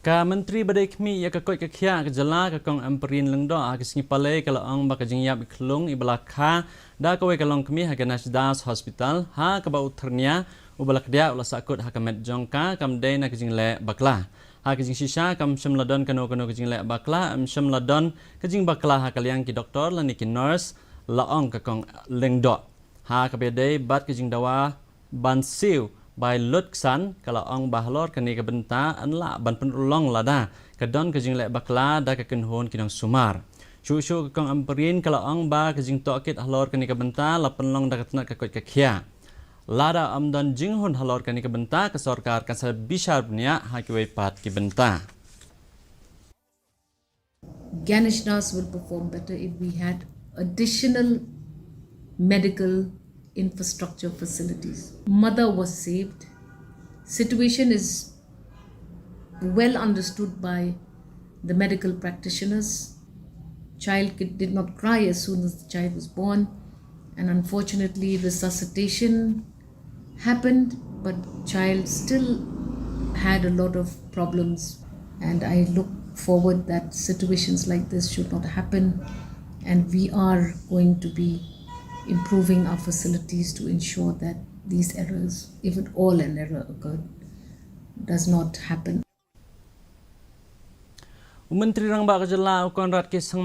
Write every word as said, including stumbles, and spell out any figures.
Ka Myntri ba dei khmih ïa ka koit ka khiah ka jylla, ka Kong Ampareen Lyngdoh, ha ka sngi Palei ka la ong ba ka jingïap i khlung i ba la kha da kawei ka longkmie ha ka Nash Das Hospital, ha kaba u thyrnia u ba la kdiah u la sahkut ha ka met jong ka, kam dei na ka jingleh bakla. Ha ka jingshisha kam shym la don kano kano ka jingleh bakla, kam shym la don ka jingbakla ha ka liang ki doktor lane ki nurse, la ong ka Kong Lyngdoh. Ha kaba dei bad ka jingdawa ban siew bai lut ksan, ka la ong ba halor kane ka bynta yn lah ban pynurlong lada ka don ka jingleh bakla da ka kynhun ki nongsumar. Shuh shuh ka Kong Ampareen ka la ong ba ka jingtohkit halor kane ka bynta la pynlong da ka tnat ka koit ka khiah. Lada ym don jinghun halor kane ka bynta, ka sorkar kan sa bishar bniah ha kiwei pat ki bynta. Ganesh Das will perform better if we had additional medical infrastructure facilities. Mother was saved. Situation is well understood by the medical practitioners. Child did not cry as soon as the child was born, and unfortunately, resuscitation happened, but child still had a lot of problems. And I look forward that situations like this should not happen, and we are going to be improving our facilities to ensure that these errors, if at all an error occurred, does not happen. U Myntri Rangbah ka jylla u Conrad K Sangma